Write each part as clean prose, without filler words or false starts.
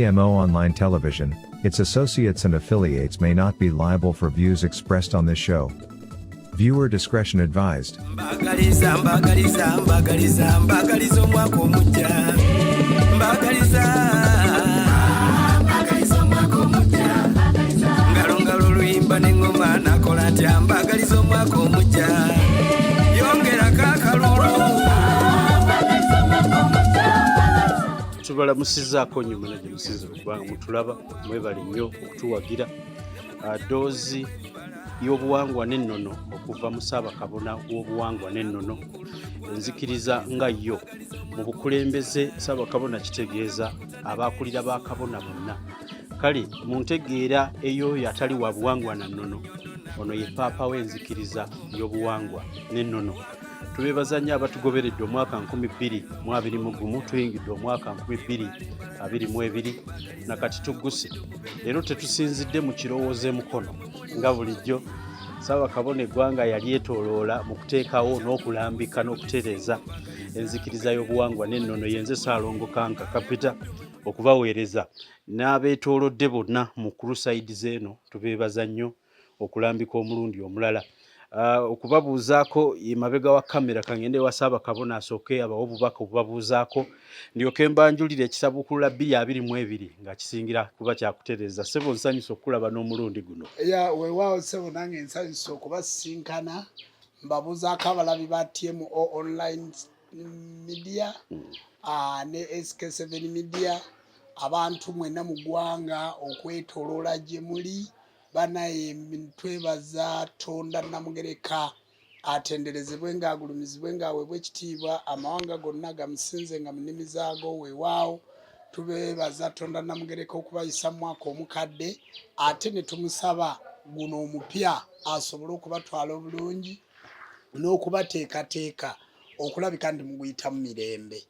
TMO Online Television, its associates and affiliates may not be liable for views expressed on this show. Viewer discretion advised. Mbagaliza, mbagaliza, mbagaliza, mbagaliza omwaka omujja, mbagaliza, mbagaliza omwaka omujja. Ngalo ngalo oluyimba n'eŋŋoma nakola ntya, mbagaliza omwaka omujja, yongerako akalulu. Tubalamusizaako nnyo mwena gye musinze okubanga mutulaba. Mwebale nnyo okutuwagira. Ddoozi y'obuwangwa n'ennono okuva mu Ssaabakabona w'obuwangwa n'ennono, enzikiriza nga yo mu bukulembeze. Ssaabakabona kitegeeza abakulira bakabona bonna. Kale mu ntegeera ey'oyo atali wa buwangwa na nnono, ono ye paapa w'enzikiriza y'obuwangwa n'ennono. Tubeebaza nnyo abatugoberedde omwaka 2021. Tuyingidde omwaka 2022 nakati tugguse. Leero tetusinzidde mu kirowoozo emukono nga bulijjo. Ssaabakabona eggwanga yalyetooloola mu kuteekawo n'okulambika n'okutereeza enzikiriza y'obuwangwa n'ennono. Yenze Ssaalongo Kanka Kapita okubaweereza n'abeetoolodde bonna mu crusade zeeno. Tubeebaza nnyo okulambika omulundi omulala. Okubabuuzaako emabega wa kamera, kangende ewa Ssaabakabona asooke abawe obubaka obubabuuzaako, ndyoke mbanjulire ekisabuukulula 2022 nga kisingira kuba kyakutereeza. Ssebo, nsanyusa okukulaba n'omulundi guno. Ya, weewaawo ssebo, nange nsanyusa okubasisinkana. Mbabuuzaako abalabi ba TMO Online Media ne SK7 Media, abantu mwenna mu ggwanga okwetoloola gye muli. Banaye, twebaza Tonda Namugereka, atenderezebwe ng'agulumizibwe ng'aweebwa ekitiibwa, amawanga gonna gamusinze nga mu nnimi zaago. Weewaawo, tubeebaza Tonda Namugereka okubayisa mu mwaka omukadde, ate ne tumusaba guno omupya asobole okubatwala obulungi n'okubateekateeka okulabika nti muguyitamu mirembe.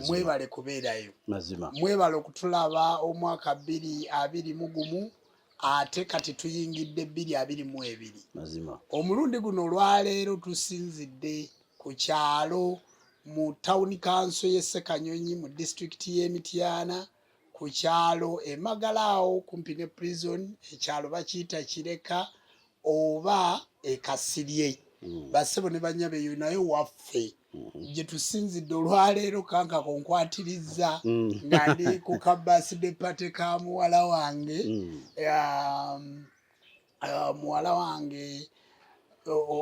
Mwebale kubeerayo. Mazima. Mwebale okutulaba omwaka 2021, ate kati tuyingidde 2022. Mazima. Omulundi guno olwaleero tusinzidde ku kyalo mu tawuni kanso y'e Ssekanyonyi mu disitulikiti y'e Mityana, ku kyalo emagala awo kumpi ne prison. Ekyalo bakiyita Kireka oba Ekasirye. Bassebo ne bannyabo, eyo nayo waffe gye tusinzidde olwaleero. Kankako nkwatirizza nga ndi ku ka birthday party ka muwala wange. Muwala wange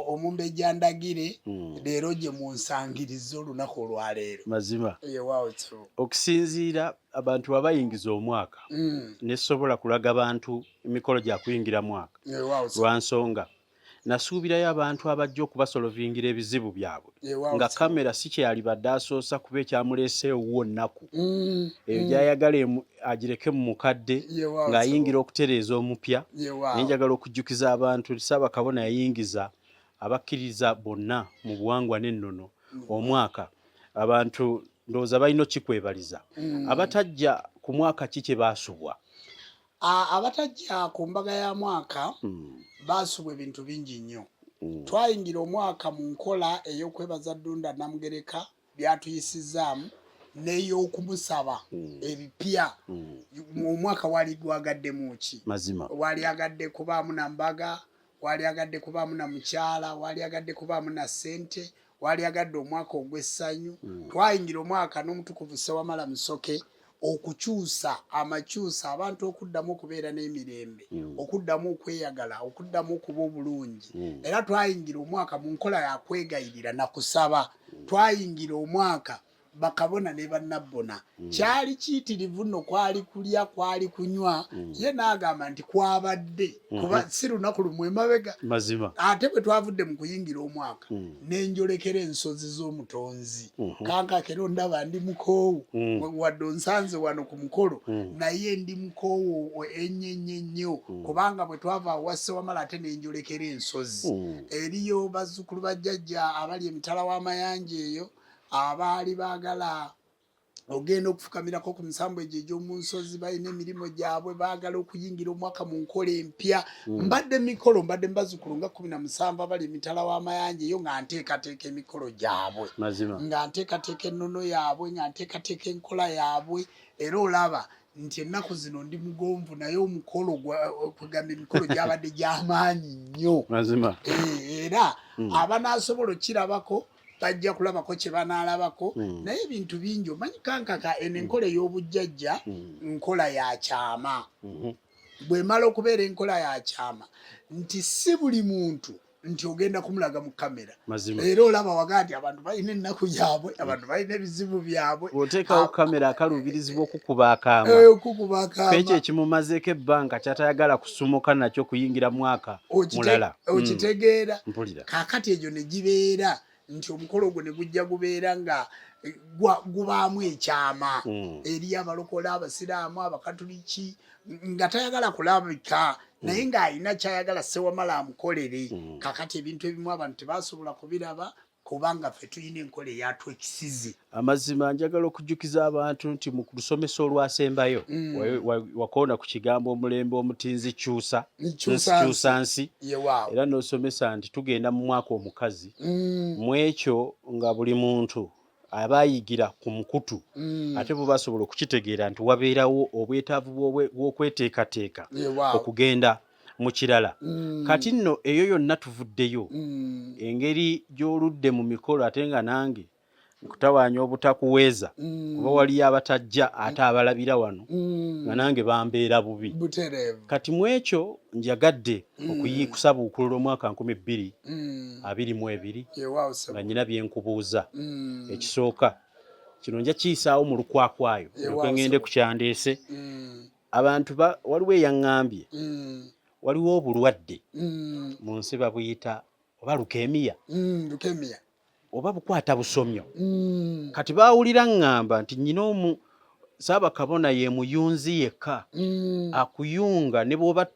Omumbejja Ndagire. Leero gye munsangiriza olunaku olwaleero. Mazima. Yewaawo ssebo. Okusinziira abantu babayingiza omwaka, nesobola kulaga bantu emikolo gya kuyingira mwaka Yewaawo ssebo. lwa nsonga nasuubirayo abantu abajja okubasolovingira ebizibu byabwe, nga ssebo. kamera si kyeyalibadde asoosa kuba ekyamuleeseewo nnaku eyo gy'ayagala agireke mu mukadde ng'ayingira okutereeza omupya. Naye njagala okujjukiza abantu nti Ssaabakabona yayingiza abakkiriza bonna mu buwangwa n'ennono omwaka. Abantu ndowooza balina okikwebaliza. Abatajja ku mwaka, ki kye baasubwa? Abatajja ku mbaga ya mwaka baasubwa ebintu bingi nnyo. Twayingira omwaka mu nkola ey'okwebaza Ddunda Namugereka byatuyisizaamu n'ey'okumusaba ebipya. Omwaka wali gwagaddemu ki? Mazima. Wali agadde kubaamu na mbaga, wali agadde kubaamu na mukyala, wali agadde kubaamu na ssente, wali agadde omwaka ogw'essanyu. Twayingira omwaka n'omutukuvu Ssewamala Musoke okukyusa amakyusa abantu, okuddamu okubeera n'emirembe, okuddamu okweyagala, okuddamu okuba obulungi. Era twayingira omwaka mu nkola yakwegayirira nakusaba. Twayingira omwaka bakabona ne bannabbona. Kyali kiyitirivu nno, kwali kulya, kwali kunywa. Ye n'agamba nti kwabadde kuba si lunaku lumu emabega. Mazima. Ate bwe twavudde mu kuyingira omwaka, nenjolekera ensozi z'omutonzi. Kankakero ndaba ndi mukoowu. Wadde onsanze wano ku mukolo, naye ndi mukoowu ennyo ennyo ennyo, kubanga bwe twava awo wa Ssewamala ate nenjolekera ensozi. Eriyo bazzukulu bajjajja abali emitala w'amayanja eyo abaali baagala ogenda okufukamirako ku misambo egyo egy'omu nsozi. Balina emirimu gyabwe, baagala okuyingira omwaka mu nkola empya. Mbadde mikolo, mbadde mbazzukulu nga 17 abali emitala w'amayanja eyo, nga nteekateeka emikolo gyabwe, Mazima. nga nteekateeka ennono yaabwe, nga nteekateeka enkola yaabwe. Era olaba Nti ennaku zino ndi mugonvu, naye omukolo kwegamba emikolo gyabadde gyamaanyi nnyo. Mazima. Era abanaasobola okirabako bajja kulabako kye banaalabako, naye ebintu bingi omanyi kankaka eno enkola ey'obujjajja nkola ya kyama. Bwemala okubeera enkola ya kyama nti si buli muntu nti ogenda kumulaga mu kamera. Mazima. Era olaba waga nti abantu balina ennaku yaabwe, abantu balina ebizibu byabwe. Bw'oteekawo kamera akaluubirizibwa okukuba akaama. Okukuba akaama. Ekyo ekimumazeeko ebbanga kyatayagala kusumuka nakyo kuyingira mwaka mulala. Okitegeera? Mpulira. Kaakati egyo ne gibeera nti omukolo ogwo ne gujja gubeera nga gubaamu ekyama eri abalokole, abasiraamu, abakatuliki, nga tayagala kulabika, naye ng'alina kyayagala Sewamala amukolere. Kakati ebintu ebimu abantu tebasobola kubiraba kubanga ffe tulina enkola eyatwekisize. Amazima, njagala okujjukiza abantu nti mu lusomesa olwasembayo wakoona ku kigambo omulembe omutinzi kyusa Nkyusa. Nsi, kyusa nsi. Yewaawo. Era n'osomesa nti tugenda mu mwaka omukazi, mu ekyo nga buli muntu aba ayigira ku mukutu, ate bo basobola okukitegeera nti wabeerawo obwetaavu bw'okweteekateeka okugenda mu kirala. Kati nno eyo yonna tuvuddeyo, engeri gy'oludde mu mikolo, ate nga nange nkutawaanya obutakuweeza, kuba waliyo abatajja ate abalabira wano nga nange bambeera bubi. Butereevu. Kati mu ekyo njagadde okusabuukulula omwaka 2022 nga nyina byenkubuuza. Ekisooka kino nja kiyisaawo mu lukwakwayo, ndyoke ngende ku kyandeese. Abantu waliwo eyaŋŋambye waliwo obulwadde mu nsi babuyita oba leukemia. Leukemia. Oba bukwata busomyo. Kati baawulira ŋŋamba nti nyina omu Ssaabakabona ye muyunzi yekka akuyunga ne bw'oba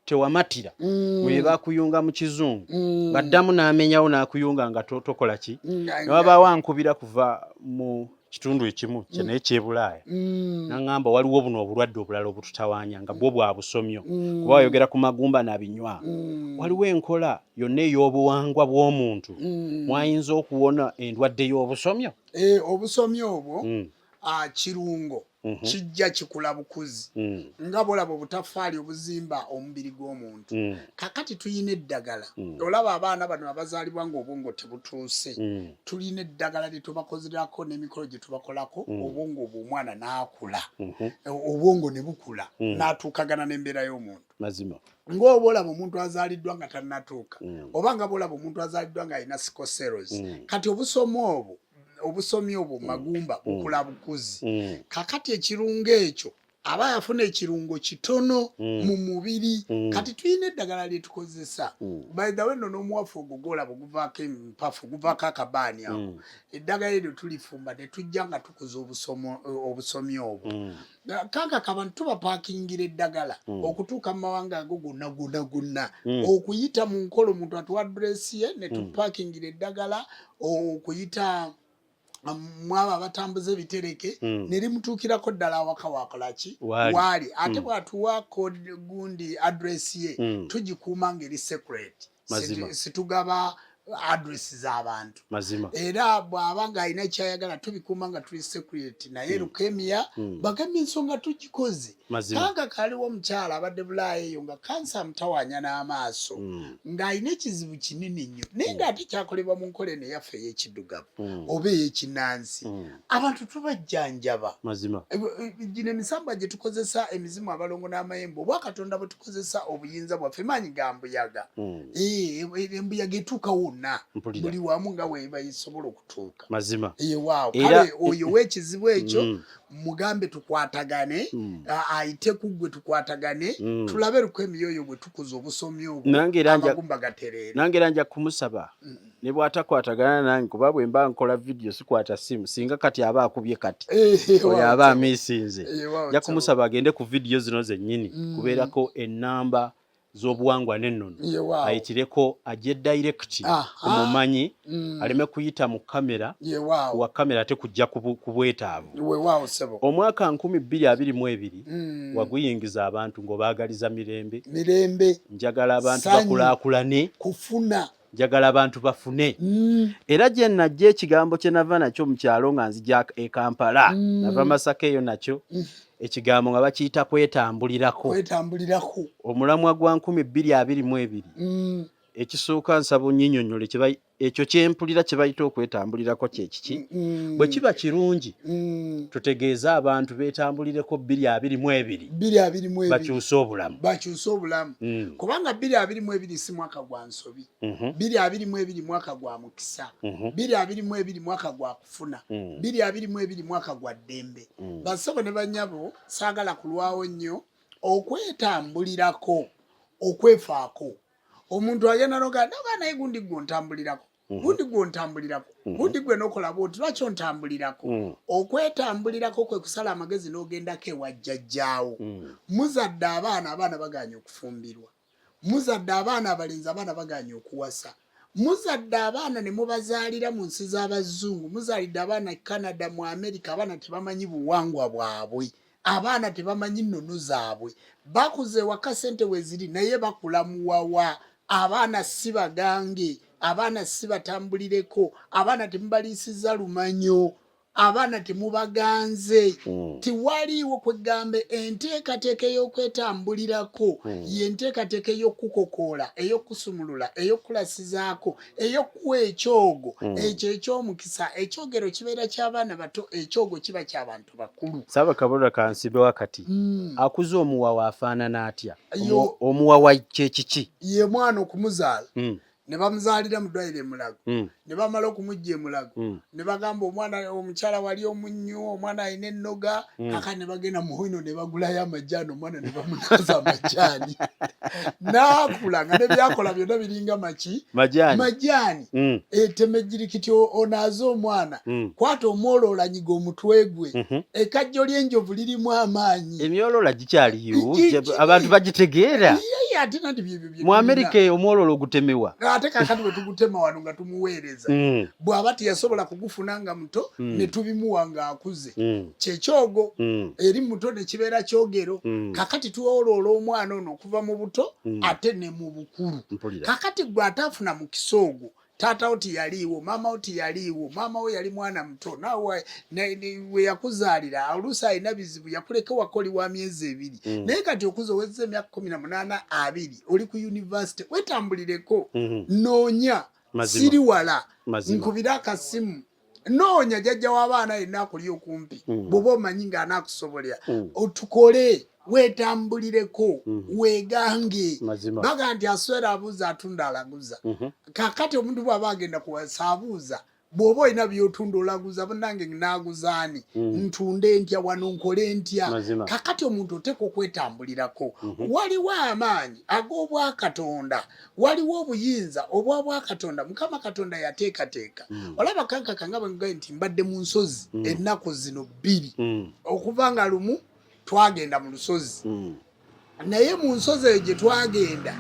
tewamatira bwe bakuyunga mu kizungu, baddamu n'amenyawo n'akuyunga nga tokola ki. Ne wabaawo ankubira kuva mu kitundu ekimu kye naye kyebulaaya, naŋŋamba waliwo buno obulwadde obulala obututawaanya nga bwo bwa busomyo, kuba wayogera ku magumba nabinywa. Waliwo enkola yonna ey'obuwangwa bw'omuntu mwayinza okuwona endwadde y'obusomyo? Obusomyo obwo kirungo kijja kikula bukuzi nga bolaba obutafaali obuzimba omubiri gw'omuntu. Kakati tuyina eddagala. Olaba abaana bano abazaalibwa ng'obwongo tebutuuse, tulina eddagala lye tubakozerako n'emikolo gye tubakolako, obwongo obwo omwana n'akula, obwongo ne bukula n'atuukagana n'embeera y'omuntu. Mazima. Ng'oba olaba omuntu azaaliddwa nga tannatuuka, oba nga bolaba omuntu azaaliddwa ng'alina sickle cells. Kati obusomo obwo, obusomi obwo magumba bukula bukuzi. Kakati ekirungo ekyo aba yafuna ekirungo kitono mu mubiri. Kati tulina eddagala lye tukozesa. By the way nno n'omuwafu ogwo gwolaba guvaako empafu, guvaako akabaani ako. Eddagala eryo tulifumba ne tujja nga tukuza obusomi obwo. Kankaka abantu tubapaakingira eddagala okutuuka mu mawanga ago gonna gonna gonna, okuyita mu nkola omuntu atuwa address ye ne tupaakingira eddagala okuyita mwabo abatambuza ebitereke, ne limutuukirako ddala awaka wakolaki. Waali. Waali ate bw'atuwa code gundi address ye, tugikuuma ng'eri secret. Mazima. Situgaba address z'abantu. Mazima. Era bw'aba ng'alina kyayagala tubikuuma nga tuli secret, naye leukemia bagambye ensonga tugikoze. Mazima. Kanga kaliwo omukyala abadde Bulaaya eyo nga kansa amutawaanya n'amaaso, ng'alina ekizibu kinene nnyo, naye ng'ate kyakolebwa mu nkola eno eyaffe ey'ekiddugavu oba ey'ekinnansi. Abantu tubajjanjaba. Mazima. Gino emisambwa gye tukozesa, emizimu, abalongo n'amayembe, obwakatonda bwe tukozesa, obuyinza bwaffe, maanyi ga mbuyaga. Embuyaga etuuka wonna. Mpulira. Buli wamu nga weeba esobola okutuuka. Mazima. Ewaawo. Era Kale oyo w'ekizibu ekyo mugambe tukwatagane, ayite ku ggwe tukwatagane, tulabe leukemia oyo bwe tukuza obusomi obwo, Nange era amagumba gatereere. Nange era nja kumusaba ne bw'atakwatagana nange, kuba bwe mba nkola vidiyo sikwata simu, singa kati aba akubye kati oyo aba amiisinze. Nja kumusaba agende ku vidiyo zino zennyini, kubeerako ennamba z'obuwangwa n'ennono, ayitireko ajje direct ku mumanyi, aleme kuyita mu kamera, wa kamera ate kujja ku bwetaavu. Weewaawo ssebo. Omwaka 2022 waguyingiza abantu ng'obaagaliza mirembe. Mirembe. Njagala abantu Ssanyu. bakulaakulane. Kufuna. Njagala abantu bafune. Era gye najja ekigambo kye nava nakyo mu kyalo nga nzija e Kampala, nava Masaka eyo nakyo ekigambo nga bakiyita kwetambulirako. Kwetambulirako. Omulamwa gwa 2022. Ekisooka nsaba onnyinyonnyole ekyo kyempulira kye bayita okwetambulirako kye kiki? Bwe kiba kirungi tutegeeze abantu beetambulireko 2022. 2022. Bakyuse obulamu. Bakyuse obulamu. Kubanga 2022 si mwaka gwa nsobi. 2022 mwaka gwa mukisa. 2022 mwaka gwa kufuna. 2022 mwaka gwa ddembe. Bassebo ne bannyabo, saagala kulwawo nnyo okwetambulirako, okwefaako. Omuntu agenda noga noga naye gundi gwe ontambulirako, gundi gwe ontambulirako, gundi gwe nokola bwoti, lwaki ontambulirako? Okwetambulirako kwe kusala amagezi n'ogendako ewa jjajjaawo. Muzadde abaana, abaana bagaanye okufumbirwa. Muzadde abaana abalenzi, abaana bagaanye okuwasa. Muzadde abaana ne mubazaalira mu nsi z'abazungu, muzaalidde abaana Canada, mu America, abaana tebamanyi buwangwa bwabwe. Abaana tebamanyi nnono zaabwe. Bakuze ewaka ssente weeziri naye bakula muwawa. Abaana si bagange, abaana si batambulireko, abaana temubaliisizza lumanyo, abaana temubaganze. Tiwaliiwo kwegamba enteekateeka ey'okwetambulirako y'enteekateeka ey'okukukokoola, ey'okukusumulula, ey'okukulasizaako, ey'okukuwa ekyogo, ekyo eky'omukisa. Ekyogero kibeera ky'abaana bato, ekyogo kiba ky'abantu bakulu. Ssaabakabona kansibe wakati akuze omuwawa afaanana atya? Omuwawa kye kiki? Ye mwana okumuzaala ne bamuzaalira mu ddwaliro e Mulago, ne bamala okumujja e Mulago, ne bagamba omwana omukyala wali omunnyu, omwana alina ennoga, kaka ne bagenda mu Hoino ne bagulayo amajaani, omwana ne bamunaaza amajaani. N'akula nga ne by'akola byonna biringa maki? Majaani. Majaani. Etema ejjirikiti onaaze omwana, kwata omwoloola nyiga omutwe gwe. Ekajjo ly'enjovu lirimu amaanyi. Emyoloola gikyaliyo, abantu bagitegeera. Ye ate nanti byebyo bye Mu Amerika eyo omwoloola ogutemewa. Ate kaakati bwe tugutema wano nga tumuweereza. Bw'aba teyasobola kugufuna nga muto, ne tubimuwa ng'akuze. Kye kyogo. Eri muto ne kibeera kyogero. Kaakati tuwoloola omwana ono okuva mu buto ate ne mu bukulu. Kaakati ggwe ataafuna mukisa ogwo, taata wo teyaliiwo, maama wo teyaliiwo, maama wo yali mwana muto, naawe we yakuzaalira oluusi alina bizibu, yakuleka ewaka oli wa myezi 2. Naye kati okuze owezza emyaka 18, 20, oli ku yunivasite, wetambulireko, noonya, siri wala, nkubire akasimu, noonya jjajja w'abaana yenna akuli okumpi, bw'oba omanyi ng'anaakusobolera, otukole, weetambulireko, weegange. Baga nti aswera abuuza, atunda alaguza. Kaakati omuntu bw'aba agenda kuwasa abuuza, bw'oba olina by'otunda olaguza, bannange naaguzaani, ntunde ntya wano, nkole ntya? Kaakati omuntu oteekwa okwetambulirako. Waliwo amaanyi ag'obwakatonda, waliwo obuyinza obwabwakatonda Mukama Katonda yateekateeka. Olaba kankaka nga bwe nkugambye nti mbadde mu nsozi ennaku zino 2, okuva nga lumu twagenda mu lusozi. Naye mu nsozi eyo gye twagenda,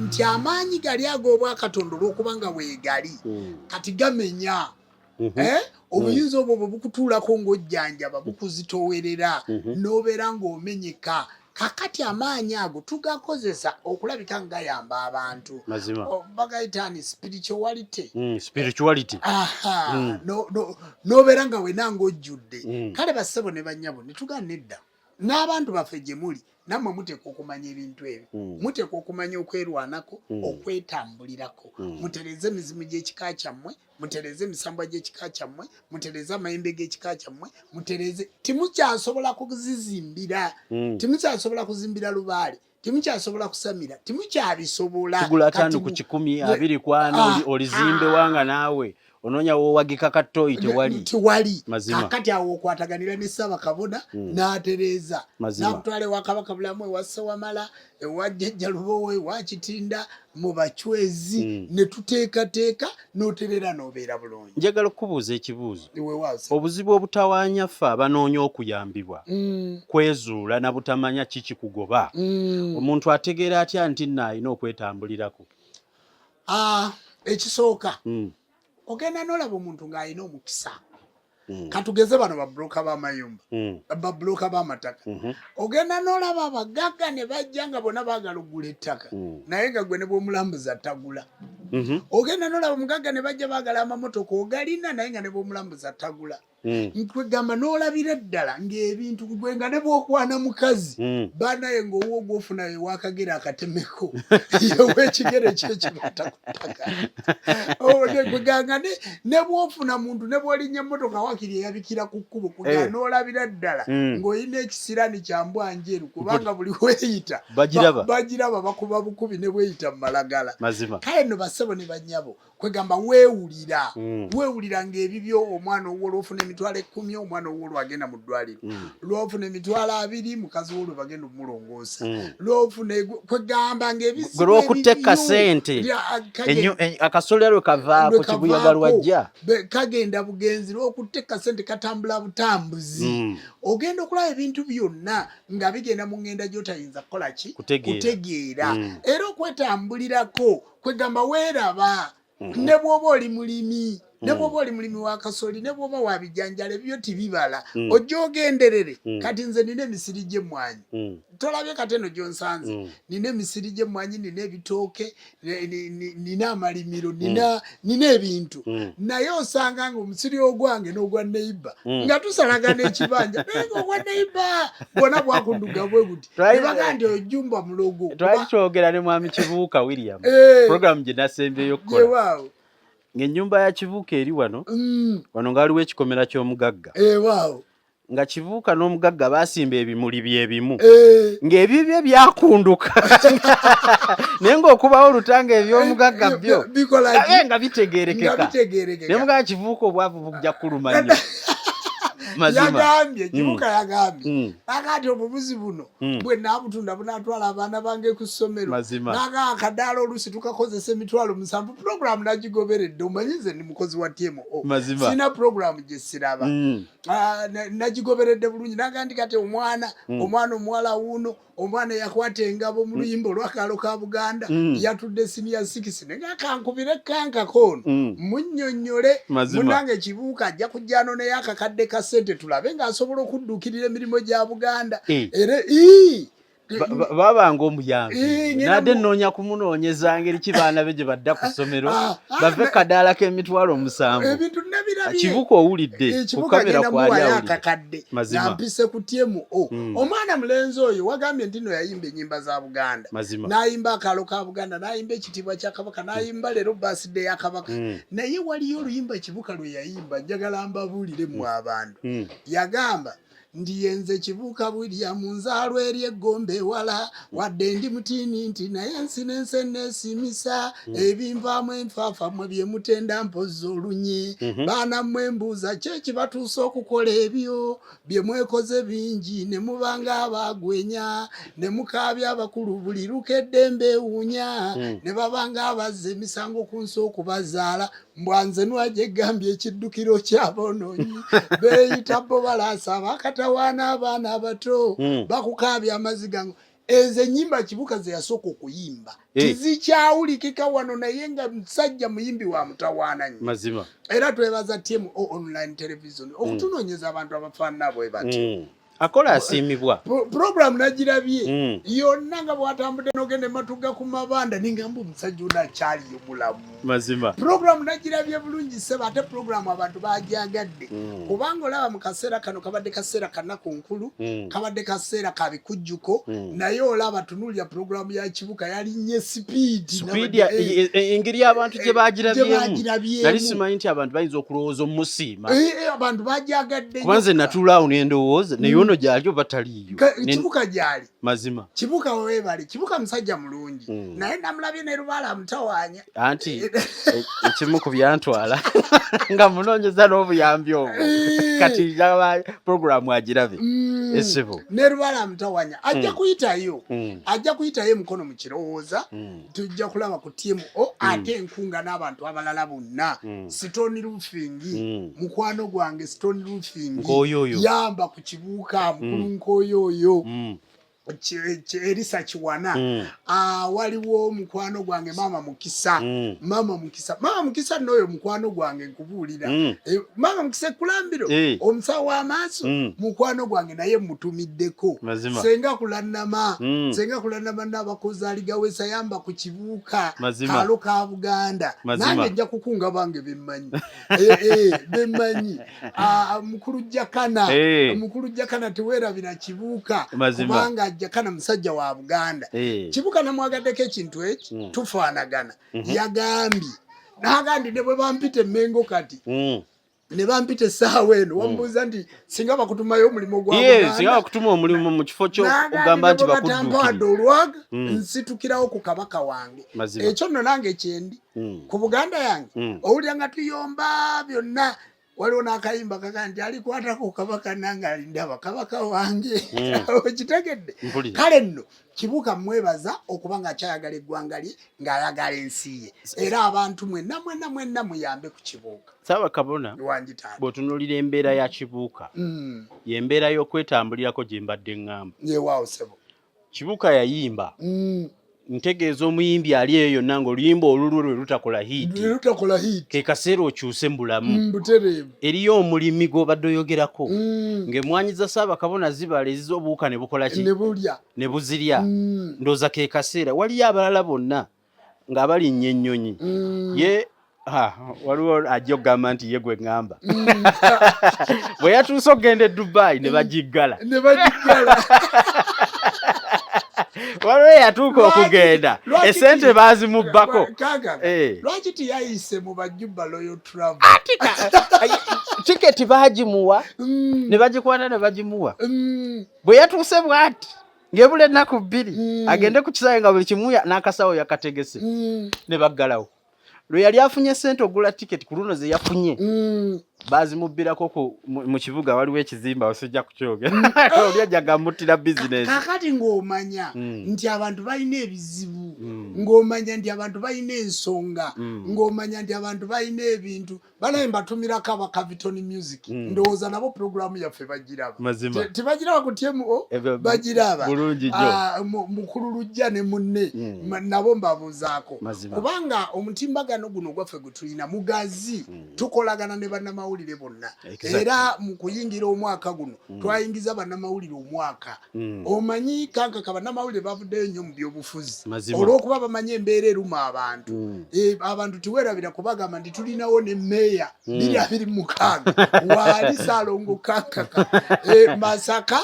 nti amaanyi gali ag'obwakatonda olw'okuba nga weegali, kati gamenya. Obuyinza obwo bwe bukutuulako ng'ojjanjaba, bukuzitoowerera, n'obeera ng'omenyeka. Kakati amaanyi ago tugakozesa okulabika nga gayamba abantu. Bagayita ni spirituality. Spirituality. Aha, n'obeera nga wena ng'ojjudde. Kale bassebo ne bannyabo ne tugaana edda. N'abantu baffe gye muli, nammwe muteekwa okumanya ebintu ebyo. Muteekwa okumanya okwerwanako, okwetambulirako. Mutereeze emizimu gy'ekika kyammwe, mutereeze emisambwa gy'ekika kyammwe, mutereeze amayembe g'ekika kyammwe, mutereeze. Timukyasobola kuzizimbira, timukyasobola kuzimbira lubaale, timukyasobola kusamira, timukyabisobola. Tugula 50 ku 100, 20 ku 40, olizimbe wanga naawe onoonya w'owagika katoyi tewali. Tewali. Kakati awo okwataganira ne Ssaabakabona n'atereeza. N'akutwala ewa Kabaka Bulamu, ewa Ssewamala, ewa Jjajja Lubowa, ewa Kitinda, mu Bachwezi, ne tuteekateeka n'otereera n'obeera bulungi. Njagala okukubuuza ekibuuzo. Obuzibu obutawaanya ffe abanoonya okuyambibwa kwezuula na butamanya kiki kugoba. Omuntu ategeera atya nti nno alina okwetambulirako? Ekisooka, ogenda n'olaba omuntu ng'alina omukisa. Katugeze bano babulooka b'amayumba, babulooka b'amataka. Ogenda n'olaba abagagga ne bajja nga bonna baagala okugula ettaka, naye nga gwe ne bw'omulambuza tagula. Ogenda nolaba omugagga ne bajja baagala amamotoka ogalina, naye nga ne bwomulambuza tagula. Nkwegamba n'olabira ddala ng'ebintu gwe nga ne bw'okwana mukazi, banaye ng'owuwo gw'ofuna ewakagere akatemeko, ow'ekigere kyekibata ku ttaka. Kwegamba ne bw'ofuna muntu, ne bw'olinnya emmotoka wakiri eyabikira ku kkubo, kwegamba n'olabira ddala ng'olina ekisiraani kya mbwa njeru, kubanga buli weeyita Bagiraba. Bagiraba, bakuba bukubi ne bweyita mu malagala. Mazima. Kale nno bassebo ne bannyabo, kwegamba weewulira, weewulira ng'ebibyo, omwana owwo lwofuna 100,000, omwana owwo lwagenda mu ddwaliro, lwofuna 20,000, mukazi wo lwe bagenda omulongoosa, lwofuna kwegamba ng'ebizibu Gwe lw'okutte ebibyo kasente, akasolya lwe kavaako, lwe kibuyaga kavaako, lwajja. Kagenda bugenzi, lwokutte kasente katambula butambuzi. Ogenda okulaba ebintu byonna nga bigenda mu ŋŋenda gy'otayinza kukola ki? Kutegeera. Kutegeera. Era okwetambulirako, kwegamba weeraba, ne bw'oba oli mulimi, ne bw'oba oli mulimi wa kasoli, ne bw'oba wa bijanjalo, ebyo tibibala, ojja ogenderere. Kati nze nina emisiri gy'emmwanyi. Tolabye kati eno gy'onsanze? Nina emisiri gy'emmwanyi, nina ebitooke, nina amalimiro, nina ebintu, naye osanga nga omusiri ogwange n'ogwa neighbour nga tusalagana ekibanja, naye nga ogwa neighbour bwona bwakunduga bwe buti, nebaga nti oyo Jumba mulogo. Twali twogera ne mwami Kibuuka William, program gye nasembeyo okukola, Yewaawo. Ng'ennyumba ya Kibuuka eri wano, wano nga waliwo ekikomera ky'omugagga, Ewaawo. Nga Kibuuka n'omugagga baasimba ebimuli byebimu, ng'ebibye byakunduka, naye ng'okubawo olutanga eby'omugagga byo bikola ki? Abe nga Nga bitegeerekeka. Bitegeerekeka. Naye mugamba Kibuuka obwavu bujja kuluma nnyo. Mazima. Yagambye Kibuuka, yagambye akati obubuzi buno bwe naabutunda bunaatwala abaana bange ku ssomero. Mazima. Naga akadaala oluusi tukakozesa 70,000. Puroguramu nagigoberedde, omanyi nze ndi mukozi wa TMO. Mazima. Sina puroguramu gye siraba. Ah, nagigoberedde bulungi. Naga ndi kati omwana, omwana omuwala wuuno, omwana eyakwata engabo mu luyimba olw'akaalo ka Buganda, yatudde senior six, naye nga kankubire kankako ono, munnyonnyole. Mazima. Munange Kibuuka ajja kujja anoneyo akakadde ka ssente, tulabe ng'asobola okudduukirira emirimu gya Buganda. Era ii, Babanga omuyambi. Ngenda Nadde nnoonya kumunoonyeza ngeri ki baana be gye badda ku ssomero, bave kadaala k'emitwalo 7. Ebintu nabirabye. Kibuuka owulidde ku Ekibuga kamera genda kwali muwayo awulidde. akakadde. Mazima. Nampise ku TMO. Omwana mulenzi oyo wagambye nti no yayimba ennyimba za Buganda, Mazima. n'ayimba akaalo ka Buganda, n'ayimba ekitiibwa kya Kabaka, n'ayimba leero birthday ya Kabaka. Naye waliyo oluyimba Kibuka lwe yayimba, njagala mbabuulire mu abantu. Yagamba nti yenze Kibuuka William, nzaalwa eri eggombe ewala, wadde ndi mutiini nti naye ensi n'ensi eneesimisa, ebinvaamu enfaafa mmwe bye mutenda mpozzi olunye. Baana mmwe mbuuza, ki ekibatuusa okukola ebyo bye mwekoze bingi, ne mubanga abaagwenya, ne mukaabya abakulu buli lukedde mbeewuunya, ne babanga abazza emisango ku nsi okubazaala? Mbwanze nwajja egambye ekiddukiro ky'aboonoonyi beeyita bo balaasa abakatawaana abaana abato, bakukaabya amaziga. Ezo ennyimba Kibuka ze yasooka okuyimba tizikyawulikika wano, naye nga musajja muyimbi wa mutawaana nnyo. Mazima. Era twebaza TMO Online Television okutunoonyeza abantu abafaanana bwe batyo. Akola asiimibwa. Program nagirabye yonna nga bwatambudde n'ogenda ematuga ku mabanda, ningamba omusajja ono akyaliyo mulamu. Mazima. Program nagirabye bulungi ssebo, ate program abantu bagyagadde, kubanga olaba mu kaseera kano kabadde kaseera kanaku nkulu, kabadde kaseera ka bikujjuko, naye olaba tunuulira program ya Kibuka yalinnye speed. Speed engeri abantu gye bagirabyemu. Bagirabyemu. Nali simanyi nti abantu bayinza okulowooza omusiima. Abantu bagyagadde. Kuba nze natuulaawo ne ndowooza, naye ono gyali oba taliiyo? Kibuka gyali. Mazima. Kibuka weebale, Kibuka musajja mulungi, naye namulabye ne Lubaala amutawaanya. Anti ekimu ku byantwala nga munoonyeza n'obuyambi obwo, kati njagala puroguramu agirabe, essebo. Ne Lubaala amutawanya, ajja kuyitayo, ajja kuyitayo emikono mu kirowooza. Tujja kulaba ku TMO. Ate enkunga n'abantu abalala bonna, Stone Roofing, mukwano gwange Stone Roofing, Nkooyoyo. yamba ku Kibuuka mukulu Nkooyoyo. Erisa Kiwana. Ah, waliwo mukwano gwange Maama Mukisa. Maama Mukisa, Maama Mukisa n'oyo mukwano gwange nkubuulira. Eh, Maama Mukisa ekulambiro, Eh. omusawo w'amaaso, mukwano gwange naye mutumiddeko. Mazima. Senga Kulanama, senga Kulanama n'abakozi aligawesa yamba ku Kibuuka. Mazima. Kaalo ka Buganda. Mazima. Nange nja kukunga bange bemmanyi. Eh, eh, bemmanyi. Ah, mukulu Jakana, mukulu Jakana teweerabira Kibuuka. Mazima. Kubanga Jakana musajja wa Buganda. Kibuuka namwagaddeko ekintu eki, tufaanagana. Yagambye n'agandi ne bwe bampita Emmengo kati, ne bampita essaawa eno, wambuuza nti singa bakutumayo omulimu gwa Ye, singa Buganda, bakutuma omulimu mu kifo kyo n'agandi ogamba ne nti bwe batampadde bakudduukirire. olwaga, nsitukirawo ku kabaka wange. Mazima. Ekyo nno nange kyendi ku Buganda yange. Owulira nga tuyomba byonna, waliwo n'akayimba kaga nti alikwatako kabaka nange alindaba kabaka wange. Okitegedde? Mpulira. Kale nno Kibuuka mwebaza okuba nga akyayagala eggwanga lye, ng'ayagala ensi ye, era abantu mwenna mwenna mwenna muyambe ku Kibuuka. Ssaabakabona, Wangi taata. bw'otunuulira embeera ya Kibuuka, y'embeera y'okwetambulirako gye mbadde ŋŋamba. Yewaawo sebo. Kibuuka yayimba. Ntegeeza omuyimbi ali eyo yonna ng'oluyimba olulwo lwe lutakola hit. Lwe lutakola hit. Ke kaseera okyuse mu bulamu. Butereevu. Eriyo omulimi gw'obadde oyogerako. Ng'emmwanyi za Ssaabakabona zibala eziza obuwuka ne bukola ki? Ne bulya. Ne buzirya. Ndowooza ke kaseera. Waliyo abalala bonna nga balinnya ennyonyi. Ye waliwo ajja okugamba nti ye gwe ŋŋamba. Bwe yatuuse okugenda e Dubai ne bagiggala. Ne bagiggala. Waliwo eyatuuka okugenda esente baazimubbako. Kaga. Eh. Lwaki tiyayise mu Bajuba Royal Travel? Tiketi baagimuwa ne bagikwata ne bagimuwa. Bwe yatuuse bw'ati ng'ebula ennaku 2 agende ku kisaawe nga buli kimu n'akasawo yakategese, ne baggalawo. Lwe yali afunye ssente ogula tiketi ku luno ze yafunye, baazimubbirako mu kibuga waliwo ekizimbe awo sijja kukyogera. Oli ajja gamuttira bizinesi. Kaakati ng'omanya nti abantu balina ebizibu, ng'omanya nti abantu balina ensonga, ng'omanya nti abantu balina ebintu. Banaye mbatumirako aba Caviton Music. Ndowooza nabo pulogulaamu yaffe bagiraba. Mazima. Tebagiraba ku TMO? Ebyo Bagiraba. bulungi nnyo. Ah, mukulu Lujja ne munne, nabo mbabuuzaako. Mazima. Kubanga omutimbagano guno gwaffe gwe tulina mugazi, tukolagana ne bannamawulire bonna. Era mu kuyingira omwaka guno twayingiza bannamawulire omwaka. Omanyi kankaka bannamawulire bavuddeyo nnyo mu byobufuzi. Mazima. Olw'okuba bamanyi embeera eruma abantu. Abantu tiweerabira kubagamba nti tulinawo ne meeya 2026 waali Saalongo Kankaka, Masaka,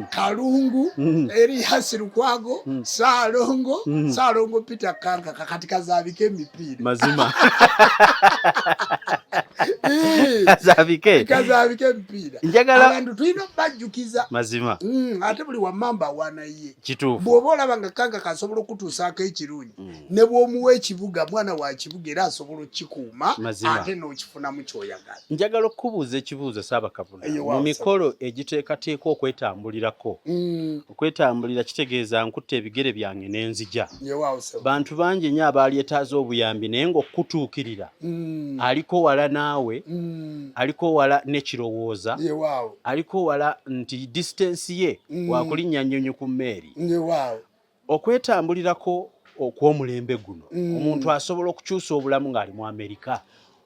Kalungu, Erias Lukwago, Saalongo, Saalongo Peter Kankaka kati kazaabike emipiira. Mazima. Kazaabike. Kazaabike emipiira. Abantu tulina okubajjukiza. Mazima. Ate buli wammamba awaana ye. Kituufu. Bw'oba olaba nga Kankaka asobola okutuusaako ekirungi, ne bw'omuwa ekibuga, mwana wa kibuga era asobola okukikuuma, Mazima. ate n'okifunamu ky'oyagala. Njagala okukubuuza ekibuuzo Ssaabakabona. Eyo Mu waawo, mikolo egiteekateeka okwetambulirako, okwetambulira kitegeeza nkutta ebigere byange ne nzija. Yewaawo ssebo. Bantu bangi nnyo abaalyetaaze obuyambi naye ng'okutuukirira aliko wala naawe, aliko wala n'ekirowooza, Yewaawo. aliko wala nti distance ye wakulinnya nnyonyi ku mmeeri. Yewaawo. Okwetambulirako okw'omulembe guno, omuntu asobola okukyusa obulamu ng'ali mu Amerika.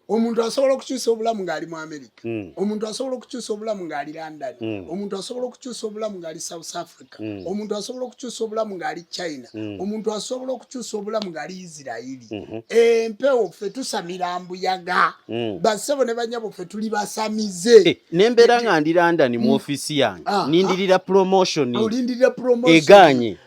Omuntu asobola okukyusa obulamu ng'ali mu Amerika. Omuntu asobola okukyusa obulamu ng'ali London. Omuntu asobola okukyusa obulamu ng'ali South Africa. Omuntu asobola okukyusa obulamu ng'ali China. Omuntu asobola okukyusa obulamu ng'ali Israeli. Empewo ffe tusamira mbuyaga. Bassebo ne bannyabo ffe tuli basamize. Nembeera nga ndi London mu ofiisi yange, nindirira promotion. Olindirira promotion. Egaanye.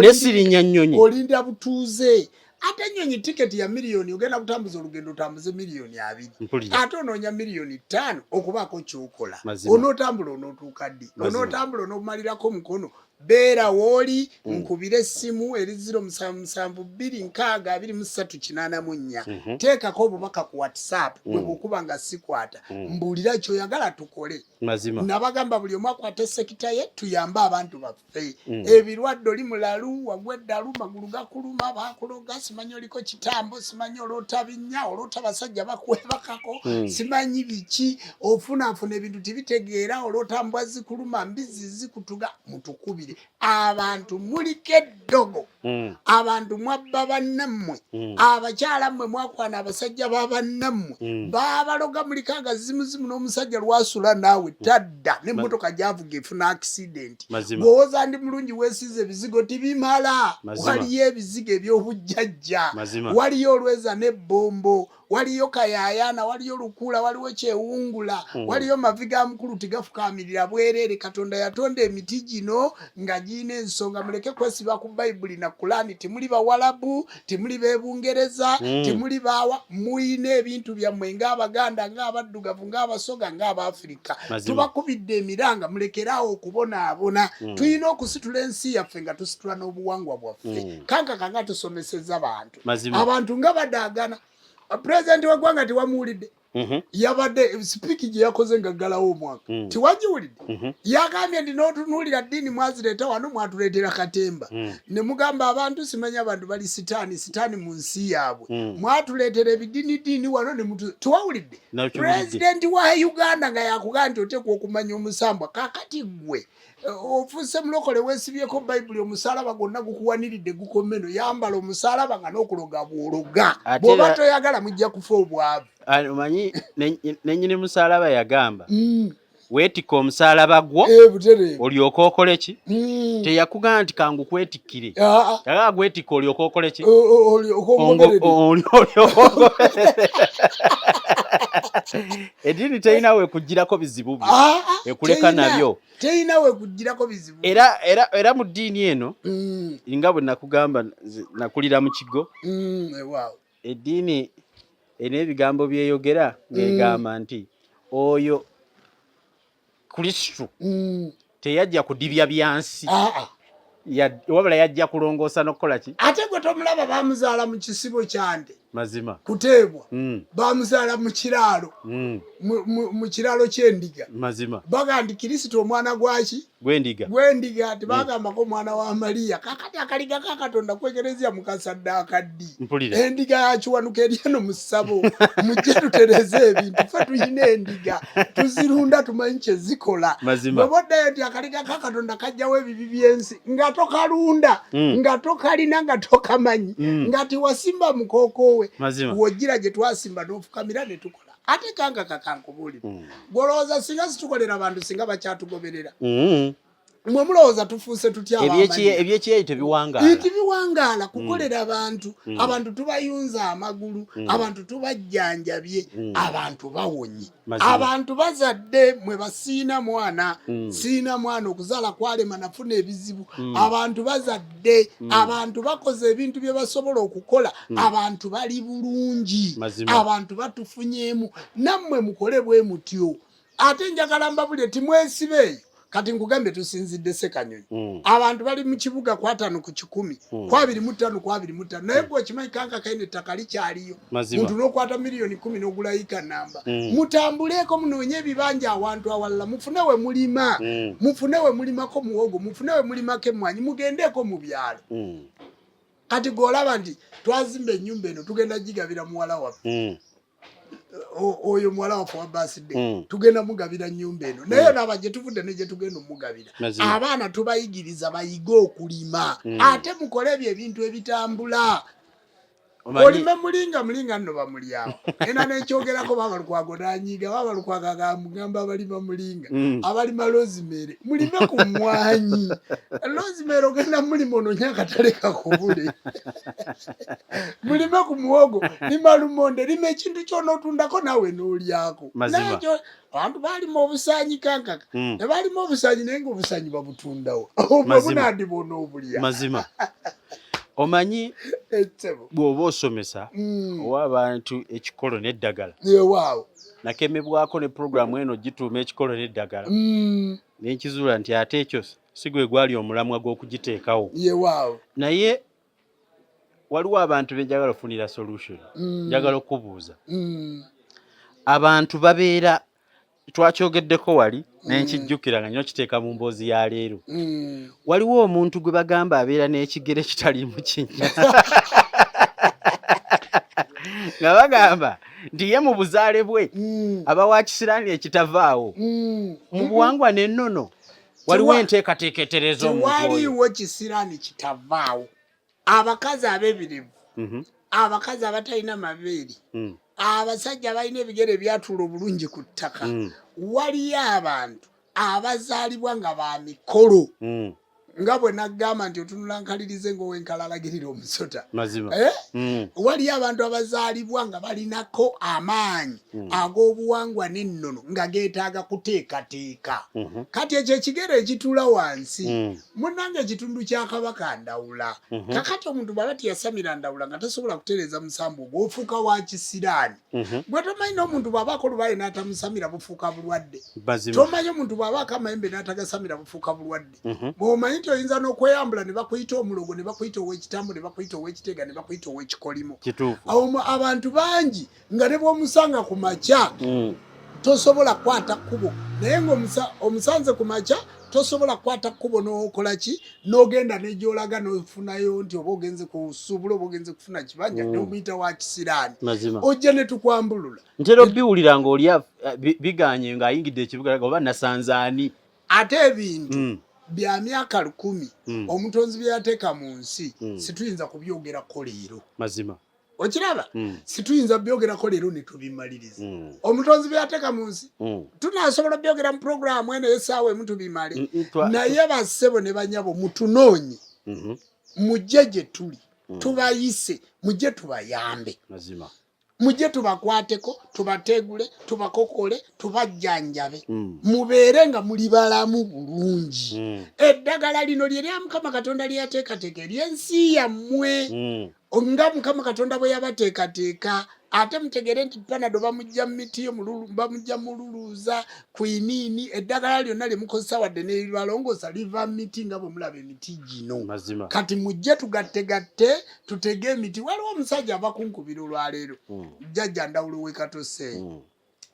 Ne sirinnya nnyonyi. Olinda butuuze. Ate ennyonyi tiketi ya miliyoni, ogenda kutambuza olugendo otambuze miliyoni 20. Mpulira. Ate onoonya miliyoni 5 okubaako ky'okola. Mazima. Onootambula onootuuka ddi? Mazima. Onootambula onoomalirako omukono. Beera w'oli, nkubire essimu eri 0772 623 84. Teekako obubaka ku WhatsApp bwe bw'okuba nga sikwata. Mbuulira ky'oyagala tukole. Mazima. Nabagamba buli omu akwate sector ye tuyambe abantu baffe. Ebirwadde, oli mulalu, wagwa eddalu, magulu gakuluma, bakuloga, simanyi oliko kitambo, simanyi oloota binnya, oloota basajja bakwebakako, simanyi biki, ofunaafuna ebintu tibitegeera, oloota mbwa zikuluma, mbizzi zikutuga, mutukubire. Nkubuulire, abantu muliko eddogo. Abantu mwabba bannammwe. Abakyala mmwe mwakwana abasajja ba bannammwe. Baabaloga, muliko agazimuzimu, n'omusajja lwasula naawe tadda, n'emmotoka gyavuga efuna accident. Mazima. Bw'owoza ndi mulungi, weesiize ebizigo tibimala. Mazima. Waliyo ebizigo eby'obujjajja. Mazima. Waliyo olweza n'ebbombo, waliyo kayaayana, waliyo lukula, waliwo kyewungula, waliyo mavi ga mukulu tigafukaamirira bwereere. Katonda yatonda emiti gino nga girina ensonga. Muleke kwesiba ku Bayibuli na Kulaani. Timuli Bawalabu, timuli b'Ebungereza, timuli baawa. Muyina ebintu byammwe ng'Abaganda, ng'Abaddugavu, ng'Abasoga, ng'Abaafirika. Mazima. Tubakubidde emiranga, mulekeraawo okubonaabona. Tulina okusitula ensi yaffe nga tusitula n'obuwangwa bwaffe. Kankaka nga tusomeseza bantu. Mazima. Abantu nga badaagana. Pulezidenti w'eggwanga tewamuwulidde? Yabadde speech gye yakoze nga ggalawo omwaka. Tiwagiwulidde? Yagambye nti n'otunuulira ddiini mwazireeta wano, mwatuleetera katemba, ne mugamba abantu simanya abantu bali sitaani sitaani mu nsi yaabwe. Mwatuleetera ebidinidiini wano ne mutu tiwawulidde? Nakiwulidde. Pulezidenti wa Uganda nga yakugamba nti oteekwa okumanya omusambwa. Kakati ggwe ofuuse mulokole, weesibyeko Bayibuli, omusalaba gwonna gukuwaniridde, gukomeno. Yambala omusalaba nga n'okuloga bw'ologa. Ate Bw'oba toyagala, mujja kufa obwavu. Ah, omanyi nennyini musalaba yagamba, weetikka omusalaba gwo Eh, butereevu. olyoke okole ki? Teyakugamba nti kangu kwetikkire. Ah, ah. Yagamba gwetikka olyoke okole ki? Okongoberere. Olyoke ogoberere. Eddiini terina wekugirako bizibu byo. Ah, ah, Ekuleka nabyo. Terina wekugirako bizibu. Era mu ddiini eno, nga bwe nakugamba, nze nakulira mu kigo. Ewaawo. Eddiini erina ebigambo byeyogera ng'egamba nti oyo Kristu teyajja kudibya byansi, Ah, ah. Wabula yajja kulongoosa n'okukola ki? Ate gwe tomulaba, bamuzaala mu kisibo kyande. Mazima. Kuteebwa. Bamuzaala mu kiraalo, mu kiraalo ky'endiga. Mazima. Baga nti Kristo omwana gwaki? Gwendiga. Gwendiga. Tibagambako omwana wa Mariya. Kakati akaliga ka Katonda kwegerezya mukasaddaaka ddi? Mpulira. Endiga yakiwanuka eri eno mu ssabo. Mujje tutereze ebintu. Ffe tulina endiga, tuzirunda, tumanyi kye zikola. Mazima. Bw'oba oddayo nti akaliga ka Katonda kajjawo ebibi by'ensi, nga tokalunda, nga tokalina, nga tokamanyi, nga tiwasimba mukookoowe. Mazima. Wojjira gye twasimba n'ofukamira ne tukola. Ate kanga kakankubuulire, gwolowooza singa situkolera bantu, singa bakyatugoberera? Mwe mulowooza tufuuse tutya ab'amannya? Ebyekiyeyi tebiwangaala. Nti biwangaala kukolera bantu. Abantu tubayunza amagulu, abantu tubajjanjabye, abantu bawonye. Mazima. Abantu bazadde. Mwe basiina mwana, siina mwana, okuzaala kwalema, nafuna ebizibu. Abantu bazadde, abantu bakoze ebintu bye basobola okukola, abantu bali bulungi. Mazima. Abantu batufunyeemu. Nammwe mukole bwe mutyo. Ate njagala mbabulye, timwesibeeyo. Kati nkugambye, tusinzidde Sekanyonyi. Abantu bali mu kibuga ku 50 ku 100, ku 25 ku 25, naye gwe okimanyi kanka kaine ettaka likyaliyo. Mazima. Muntu n'okwata miliyoni 10 n'ogulayika namba. Mutambuleeko, munoonye ebibanja awantu awalala, mufune we mulima, mufune we mulimako muwogo, mufune we mulimako emmwanyi, mugendeeko mu byalo. Kati gweolaba nti twazimba ennyumba eno, tugenda gigabira muwala waffe. Oyo muwala waffe wa birthday, tugenda mugabira nnyumba eno, naye olaba gye tuvudde ne gye tugenda omugabira. Mazima. Abaana tubayigiriza bayige okulima. Ate mukole ebyo ebintu ebitambula. Olime mulinga, mulinga nno bamulyawo ena nekyogerako. Baba Lukwago nanyiga, baba Lukwago agamugamba abalima mulinga, abalima rosemary, mulime ku mwanyi. Rosemary ogenda mulima ononye akatale kakubule. Mulime ku muwogo, lima lumonde, lima ekintu kyonotundako naawe n'olyako. Mazima. Nakyo abantu balima obusanyi kankaka, ne balima obusanyi, naye nga obusanyi babutundawo obwo? Mazima. Bunandibona obulya. Mazima. Omanyi, Etsebo. bw'oba osomesa, owa abantu ekikolo n'eddagala. Yewaawo. Nakemebwako ne puroguramu eno gituuma ekikolo n'eddagala, nenkizuula nti ate ekyo si gwe gwali omulamwa gw'okugiteekawo. Yewaawo. Naye waliwo abantu benjagala ofunira solution. Njagala okubuuza, abantu babeera, twakyogeddeko wali nenkijjukira nga nyo kiteeka mu mboozi ya leero. Waliwo omuntu gwe bagamba abeera n'ekigere kitaliimu kinnya, nga bagamba nti ye mu buzaale bwe aba wa kisiraani ekitavaawo. Mu buwangwa n'ennono, Waliwo enteekateeka etereeza omuntu oyo. Tewaliiwo kisiraani kitavaawo. Abakazi ab'ebirevu, abakazi abatalina mabeere, abasajja abalina ebigere ebyatuula obulungi ku ttaka, waliyo abantu abazaalibwa nga ba mikolo. Nga bwe nagamba nti otunula nkalirize ng'owenkalalagirira omusota. Mazima. Eh? Waliyo abantu abazaalibwa nga balinako amaanyi ag'obuwangwa n'ennono nga geetaaga kuteekateeka. Kati ekyo ekigere ekituula wansi, munnange, ekitundu kya Kabaka Ndawula. Kakati omuntu bw'aba teyasamira Ndawula nga tasobola kutereeza musambu ogwo, ofuuka wa kisiraani. Gwe tomanyi n'omuntu bw'abaako olubaale n'atamusamira bufuuka bulwadde. Tomanyi omuntu bw'abaako amayembe n'atagasamira bufuuka bulwadde. Bw'omanyi nti oyinza n'okweyambula ne bakuyita omulogo, ne bakuyita ow'ekitambo, ne bakuyita ow'ekiteega, ne bakuyita ow'ekikolimo. Awo abantu bangi nga ne bw'omusanga ku makya tosobola kukwata kkubo, naye ng'omusanze ku makya tosobola kukwata kkubo n'okola ki, n'ogenda n'egyolaga n'ofunayo nti oba ogenze kusuubula oba ogenze kufuna kibanja, n'omuyita wa kisiraani. Ojja ne tukwambulula. Ntera obiwulira ng'oli biganye ng'ayingidde ekibuga oba nasanze ani. Ate ebintu bya myaka 1000 omutonzi bye yateeka mu nsi situyinza kubyogerako leero. Mazima. Okiraba? Situyinza byogerako leero ne tubimaliriza. Omutonzi bye yateeka mu nsi tunasobola byogera mu puroguraamu eno ey'essaawa emu tubimale. Naye bassebo ne banyabo, mutunoonye, mujje gye tuli, tubayise, mujje tubayambe. Mazima. Mujje tubakwateko, tubategule, tubakokole, tubajjanjabe, mubeere nga muli balamu bulungi. Eddagala lino lye lya Mukama Katonda lye yateekateeka ery'ensi yammwe, nga Mukama Katonda bwe yabateekateeka. Ate mutegeere nti Panado bamujja mu miti, bamujja mululuuza, kwiniini, eddagala lyonna lye mukozesa wadde n'eribalongoosa liva mu miti nga bwe mulaba emiti gino. Mazima. Kati mujje tugattegatte tutege emiti. Waliwo omusajja ava kunkubira olwaleero, jjajja Ndawulo w'e Katoseeyo.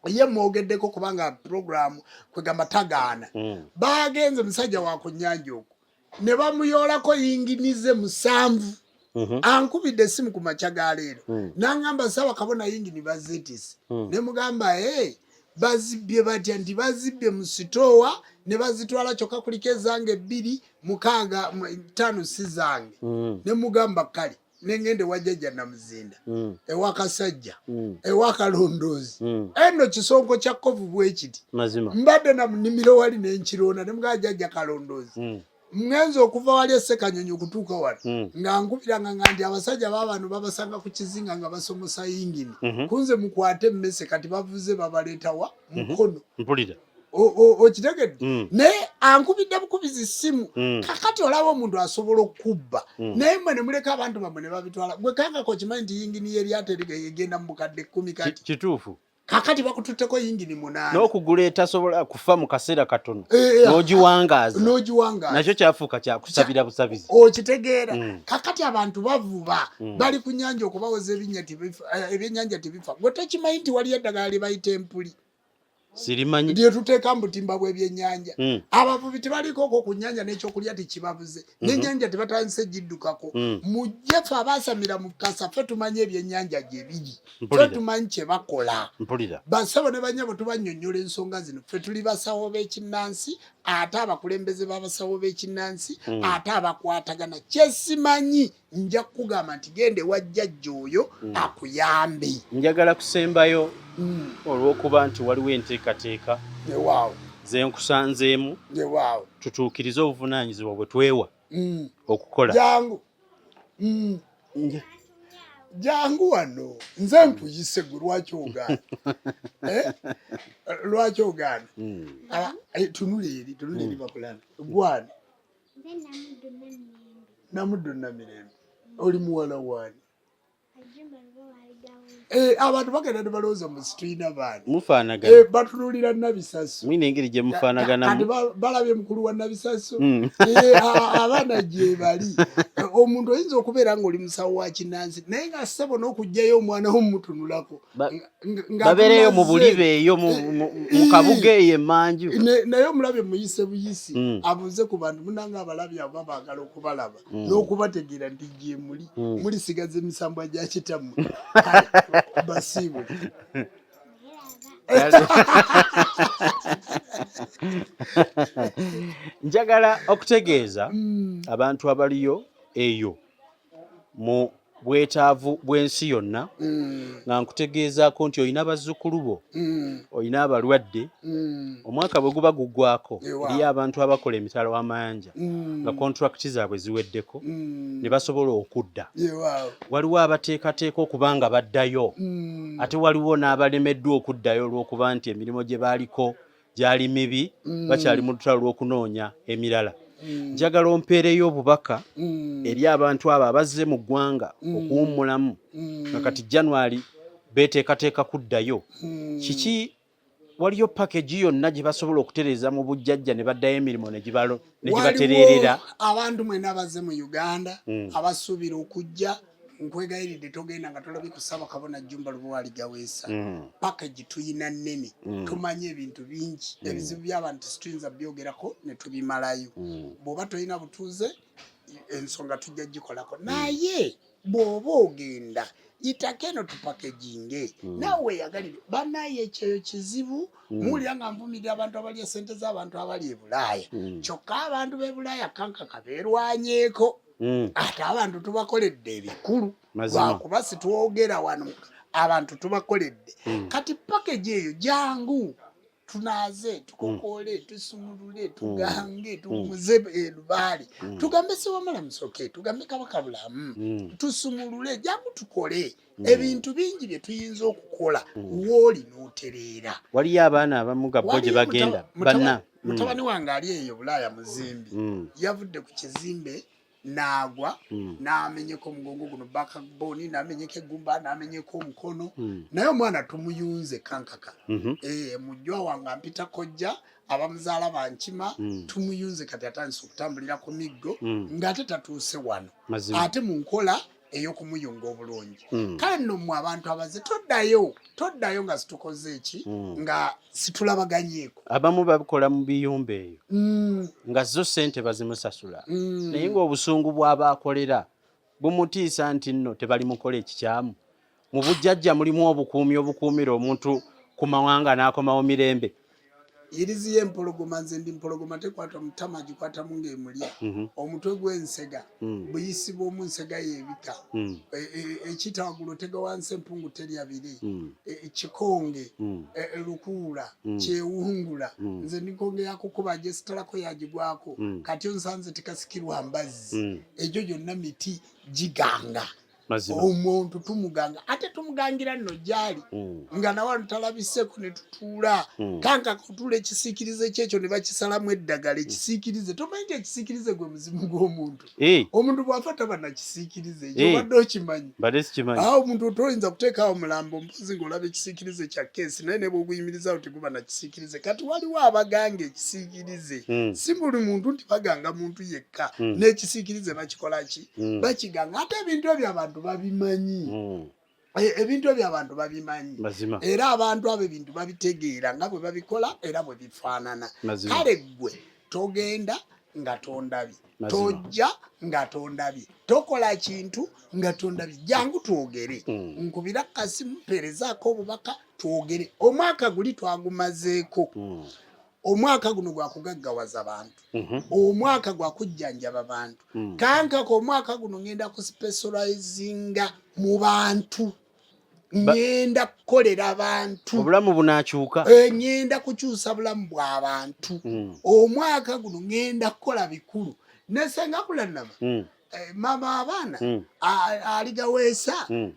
Ye mwogeddeko kubanga puroguramu kwegamba tagaana. Bagenze musajja wa ku nnyanja okwo ne bamuyoolako yingini ze 7. Ankubidde essimu ku makya ga leero n'aŋŋamba, "Saawa kabona, yingini bazeetise." Ne mugamba, "Ee, bazibbye batya?" Nti bazibbye mu sitoowa ne bazitwala, kyokka kuliko ezange 2, 6, 5 si zange. Ne mugamba kale, nengenda ewa jjajja Namuzinda, ewa Kasajja, ewa Kalondoozi. Eno kisonko kya kovu bwe kiti. Mazima. Mbadde na munimiro wali nenkironda, ne mugamba, "Jjajja Kalondoozi, mwenza okuva wali esekanyonyi okutuuka wano nga nkubiranga nga nti abasajja babano babasanga ku kizinga nga basomosa yingini kunze mukwate emmese, kati bavuze babaleetawa Mukono." Mpulira. Okitegedde? Naye ankubidde bukubizi ssimu. Kakati olaba omuntu asobola okubba, naye mmwe ne muleka abantu bammwe ne babitwala. Gwe kangako okimanyi nti yingini y'eryato egenda mu bukadde 10 kati? Kituufu. Kakati bakututteko yingini 8. N'okugula etasobola kufa mu kaseera katono Eh, n'ogiwangaaza, n'ogiwangaaza, nakyo kyafuuka kyakusabira busabizi. Okitegeera? Kakati abantu bavuba, bali ku nyanja okubawoza ebinnya ebyennyanja tebifa. Gwe tokimanyi nti waliyo eddagala lye bayita empuli? Sirimanyi. Lye tuteeka mu butimba bw'ebyennyanja. Abavubi tebalikoko ku nnyanja n'ekyokulya tekibabuze, n'ennyanja tebatandise giddukako. Mujje, ffe abaasamira mu kasa, ffe tumanyi ebyennyanja gye biri, ffe tumanyi kye bakola. Mpulira. Basabo ne banyabo, tubannyonnyola ensonga zino. Ffe tuli basawo b'ekinnansi, ate abakulembeze b'abasawo b'ekinnansi, ate abakwatagana. Kyesimanyi, nja kukugamba nti genda ewa jjajja oyo akuyambe. Njagala kusembayo, olw'okuba nti waliwo enteekateeka Ewaawo. zenkusanzeemu, Ewaawo. tutuukirize obuvunaanyizibwa bwe twewa okukola. Jangu. Jangu wano, nze nkuyise. Gwe lwaki ogaana? Eh? Lwaki ogaana? Ah, tunula eri, tunula eri bakulabe. Gwani? Nze Namuddu Namirembe. Namuddu Namirembe, oli muwala waani? Kajumba Lubowa Aligawo. Eh, abantu bagenda ne balowooza mu situlina baana. Mufaanagana. Eh, batunuulira Nabisaso. Mwina engeri gye Kati mufaanaganamu. Balabye mukulu wa Nabisaso. Eh, abaana gye bali. Omuntu oyinza okubeera ng'oli musawo wa kinansi, naye nga ssebo n'okugjayo omwana wo mumutunulako nga Babeereyo mu tumaze. buliba eyo mu kabuga eyo emmanju. Naye omulabye muyise buyisi, abuuze ku bantu munange abalabi abo babaagala okubalaba n'okubategeera nti gye muli mulisigaza emisambwa gya kitammwe. Kale, basiibule. Naye laba. Njagala okutegeeza abantu abaliyo eyo mu bwetaavu bw'ensi yonna nga nkutegeezaako nti olina bazzukulu bo, olina abalwadde. Omwaka bwe guba guggwako, eriyo abantu abakola emitala w'amayanja nga kontulakiti zaabwe ziweddeko ne basobola okudda. Waliwo abateekateeka okuba nga baddayo, ate waliwo n'abalemeddwa okuddayo olw'okuba nti emirimu gye baaliko gyali mibi, bakyali mu lutalo lw'okunoonya emirala. Njagala ompeereyo obubaka eri abantu abo abazze mu ggwanga okuwummulamu nga kati January beeteekateeka kuddayo. Kiki, waliyo package yonna gye basobola okutereeza mu bujjajja ne baddayo emirimu ne gibatereerera? Waliwo abantu mwena abazze mu Uganda abasuubira okujja, nkwegayiridde togenda nga tolabye ku Ssaabakabona Jjumba Lubowa Aligaweesa. Package tuyina nnene, tumanyi ebintu bingi, ebizibu by'abantu situyinza byogerako ne tubimalayo. Bw'oba tolina butuuze, ensonga tujja gikolako, naye bw'oba ogenda yitako eno tupackaginge naawe weeyagalire. Banaye ekyeyo kizibu. Muwulira nga nvumirira abantu abalya esente z'abantu abali e Bulaaya, kyokka abantu b'e Bulaaya kankaka beerwanyeeko. Ate abantu tubakoledde ebikulu, lwakuba sitwogera wano, abantu tubakoledde. Kati package eyo, jangu tunaaze, tukokoole, tusumulule, tugange, tuwumuze elubaale, tugambe Sewamala Musoke, tugambe Kabaka Bulamu, tusumulule, jangu tukole ebintu bingi bye tuyinza okukola wooli n'otereera. Waliyo abaana abamu nga bo gye bagenda banna. Mutabani wange ali eyo Bulaaya muzimbi, yavudde ku kizimbe n'agwa n'amenyeka omugongo guno, backbone, n'amenyeka eggumba, n'amenyeka omukono, naye omwana tumuyunze kankaka. Mujjwa wange ampita kojja, abamuzaala bankima. Tumuyunze, kati atandise okutambulira ku miggo ng'ate tatuuse wano, ate mu nkola ey'okumuyunga obulungi. Kale nno mmwe abantu abaze, toddayo, toddayo nga situkoze eki, nga situlabaganyeeko. Abamu babikola mu biyumba eyo nga zo ssente bazimusasula, naye ng'obusungu bw'aba akolera bumutiisa nti nno tebalimukola ekikyamu. Mu bujjajja mulimu obukuumi obukuumira omuntu ku mawanga n'akomawo mirembe? Irizi y'empologoma, nze ndi mpologoma, tekwata mutama, gikwatamu ng'emulya. Omutwe gw'ensega buyisibwa omu, nsega y'ebika. Ekita waggulu otega wansi, empungu terya bire. Kikonge, lukuula kyewungula. Nze ndi nkonge yakukuba, gyesitalako yagigwako. Kati onsanze tekasikirwa mbazzi. Egyo gyonna miti giganga. Omuntu tumuganga, ate tumugangira nno gyali nga nawe talabiseko ne tutuula. Kanka kutuula ekisiikirize kyekyo ne bakisalamu eddagala. Ekisiikirize, tomanyi nti ekisiikirize gwe muzimu gw'omuntu? Omuntu bw'afa taba nakisiikirize ekyo. Obadde okimanyi? Mbadde sikimanyi. Awo omuntu toyinza kuteekaawo mulambo mpozi ng'olaba ekisiikirize kya keesi, naye ne bw'oguyimirizaawo teguba nakisiikirize. Kati waliwo abaganga ekisiikirize. Si buli muntu nti baganga muntu yekka. N'ekisiikirize bakikola ki? Bakiganga. Ate ebintu ebyo abantu babimanyi. Ebintu ebyo abantu babimanyi. Era abantu abo ebintu babitegeera nga bwe babikola era bwe bifaanana. Kale ggwe togenda nga tondabye, tojja nga tondabye, tokola kintu nga tondabye. Jangu twogere. Nkubira kasimu, mpeerezaako obubaka, twogere. Omwaka guli twagumazeeko. Omwaka guno gwakugaggawaza bantu. Omwaka gwakujjanjaba bantu. Kankaka omwaka guno ngenda kuspecializinga mu bantu, ngenda kukolera bantu. Obulamu bunakyuka. Ngenda kukyusa bulamu bw'abantu. Omwaka guno ngenda kukola bikulu nesenga kulanama. Mama abaana aligaweesa.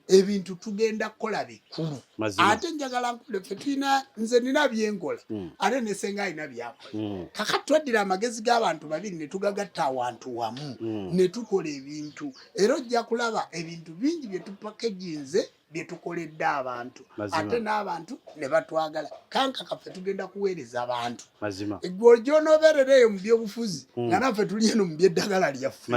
Ebintu tugenda kukola bikulu. Ate njagala nkule, ffe tulina, nze nina byenkola, ate nesenga alina byakola. Kakati twaddira amagezi g'abantu babiri ne tugagatta awantu wamu ne tukola ebintu, era ojja kulaba ebintu bingi bye tupackaginze bye tukoledde abantu. Ate n'abantu ne batwagala. Kanka kaffe tugenda kuweereza abantu. Gwe gy'onoobeerera eyo mu byobufuzi, nga naffe tuli eno mu by'eddagala lyaffe.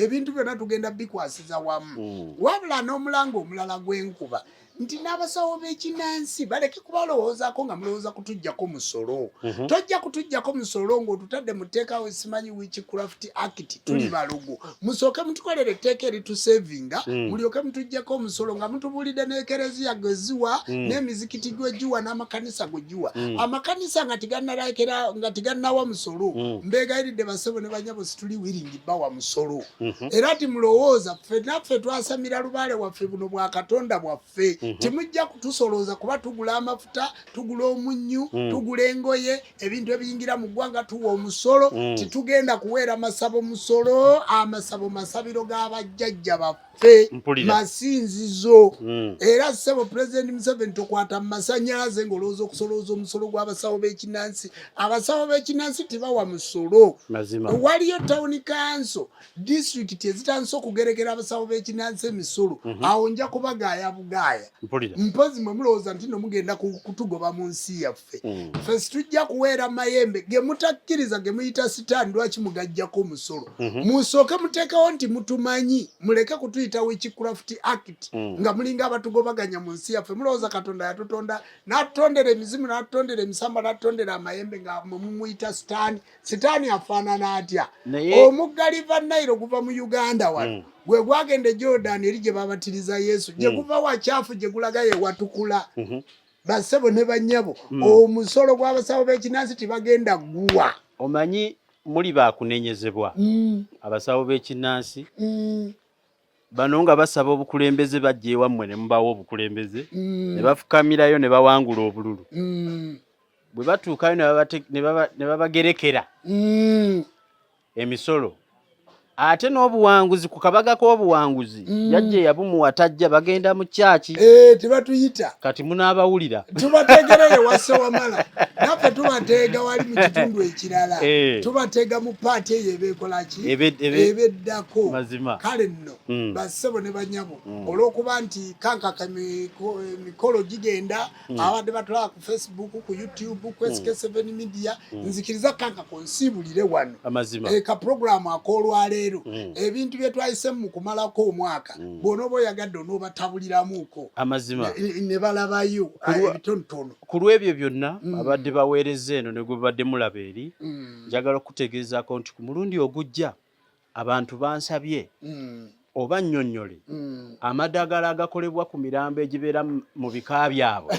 Ebintu byonna tugenda bikwasiza wamu. Wabula n'omulanga omulala gw'enkuba. Nti n'abasawo b'ekinansi baleke kubalowoozaako nga mulowooza kutuggyako musolo. Tojja kutuggyako musolo ng'otutadde mu tteeka simanyi Witchcraft Act, tuli balogo. Musooke mutukolere etteeka eritusevinga, mulyoke mutuggyeko omusolo nga mutubuulidde n'ekereziya gwe ziwa, n'emizikiti gwe giwa, n'amakanisa gwe giwa. Amakanisa nga tigannalekera, nga tigannawa musolo, mbeegayiridde basebo ne banyabo, situli willing bawa musolo. Era timulowooza ffe naffe twasamira lubaale waffe, buno bwa Katonda bwaffe. Temujja kutusolooza kuba tugula amafuta, tugula omunnyu, tugula engoye, ebintu ebiyingira mu ggwanga tuwa omusolo. Titugenda kuweera masabo musolo. Amasabo masabiro g'abajjajja baffe, masinzizo. Era ssebo Pulezidenti Museveni, tokwata mu masanyalaze ng'olowooza okusolooza omusolo gw'abasawo b'ekinansi. Abasawo b'ekinansi tebawa musolo. Waliyo town council, disitulikiti ezitandise okugerekera abasawo b'ekinansi emisolo. Awo nja kubagaaya bugaaya. Mpozi mwe mulowooza nti no mugenda kutugoba mu nsi yaffe. Ffe situjja kuweera mayembe ge mutakkiriza, ge muyita sitaani. Lwaki mugajjako omusolo? Musooke muteekewo nti mutumanyi, muleke kutuyita Witchcraft Act nga mulinga abatugobaganya mu nsi yaffe. Mulowooza Katonda yatutonda n'atutondera emizimu, n'atutondera emisamba, n'atutondera amayembe nga mwe mumuyita sitaani? Sitaani afaanana atya? Omugga River Nile guva mu Uganda wano, gwe gwagenda e Jordan eri gye babatiriza Yesu, gye guva wakyafu, gye gulaga ye watukula. Bassebo ne bannyabo, omusolo gw'abasawo b'ekinansi tibagenda guwa. Omanyi muli bakunenyezebwa, abasawo b'ekinnansi bano nga basaba obukulembeze, bajja ewammwe ne mubawa obukulembeze, ne bafukamirayo ne bawangula obululu. Bwe batuukayo ne babagerekera emisolo, ate n'obuwanguzi, ku kabaga k'obuwanguzi, jjajja eyabumuwa tajja, bagenda mu kyaki. Eh, tebatuyita. Kati munaabawulira. Tubategerere wase wamala, naffe tubateega wali mu kitundu ekirala. Tubateega mu paati eyo ebeekola ki, ebeddako. Mazima. Kale nno, bassebo ne banyabo, olw'okuba nti kankaka emikolo gigenda, abadde batulaba ku Facebook, ku YouTube, ku SK7 Media, nzikiriza kankaka onsiibulire wano. Amazima. Ka puroguramu ak'olwaleero, ebintu bye twayisemu mu kumalako omwaka, bw'onooba oyagadde onoobatabuliramuuko. Amazima. Ne balabayo ebitonotono. Ku lw'ebyo byonna abadde baweereza eno ne gwe babadde mulaba eri, njagala okutegeezaako nti ku mulundi ogujja abantu bansabye oba nnyonnyole amadagala agakolebwa ku mirambo egibeera mu bika byabwe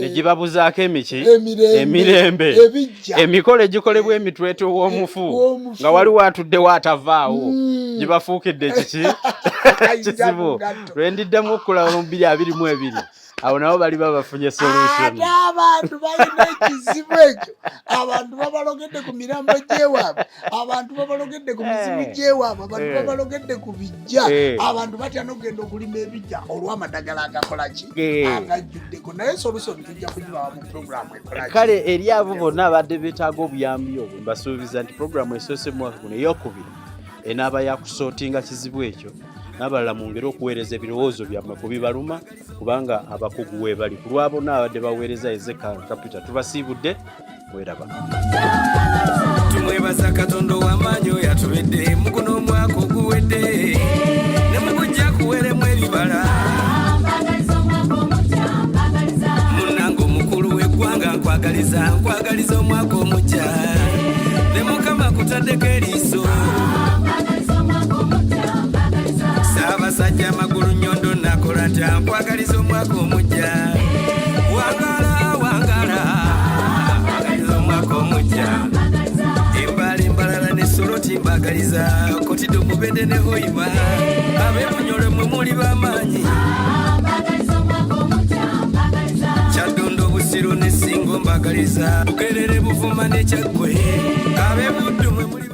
ne gibabuzaako emiki, Emirembe. emirembe, Ebijja. emikolo egikolebwa emitwetwe w'omufu, W'omufu. nga waliwo atuddewo atavaawo, gibafuukidde kiki kizibu. Gatto. Lwe ndiddemu okulaba mu 2022, abo nabo baliba bafunye solution. Ate abantu balina ekizibu ekyo, abantu babalogedde ku mirambo gyewaabwe, abantu babalogedde ku mizimu gyewaabwe, abantu babalogedde ku bijja. Abantu batya n'okugenda okulima ebijja olw'amadagala agakola ki, agajjuddeko. Naye solution tujja kugibawa mu puroguramu ekola ki. Kale eri abo bonna abadde beetaaga obuyambi obwo, mbasuubiza nti puroguramu esoose mu mwaka guno eyokubiri enaaba yakusootinga kizibu ekyo, n'abalala mwongere okuweereza ebirowoozo byammwe ku bibaluma, kubanga abakugu weebali. Ku lwa bonna abadde baweereza, Ezeka Kapita, tubasiibudde, mweraba. Tumwebaza Katonda ow'amaanyi oyo atubedde mu guno omwaka oguwedde ne mugujja kuweremu ebibala. Munnange omukulu w'eggwanga, nkwagaliza, nkwagaliza omwaka omujja ne Mukama kutaddeko eriiso. Ssaabasajja amagulu nnyondo, nakola ntya, nkwagaliza omwaka omujja. Wangala, wangala, nkwagaliza omwaka omujja. Embala, embalala ne Soloti mbagaliza, Kotidde omubende ne Hoima, ab'ebunyole mwe muli b'amaanyi, Kyaddondo, Busiro ne Singo mbagaliza, Bugerere, Buvuma ne Kyaggwe, ab'ebuddu mwe muli.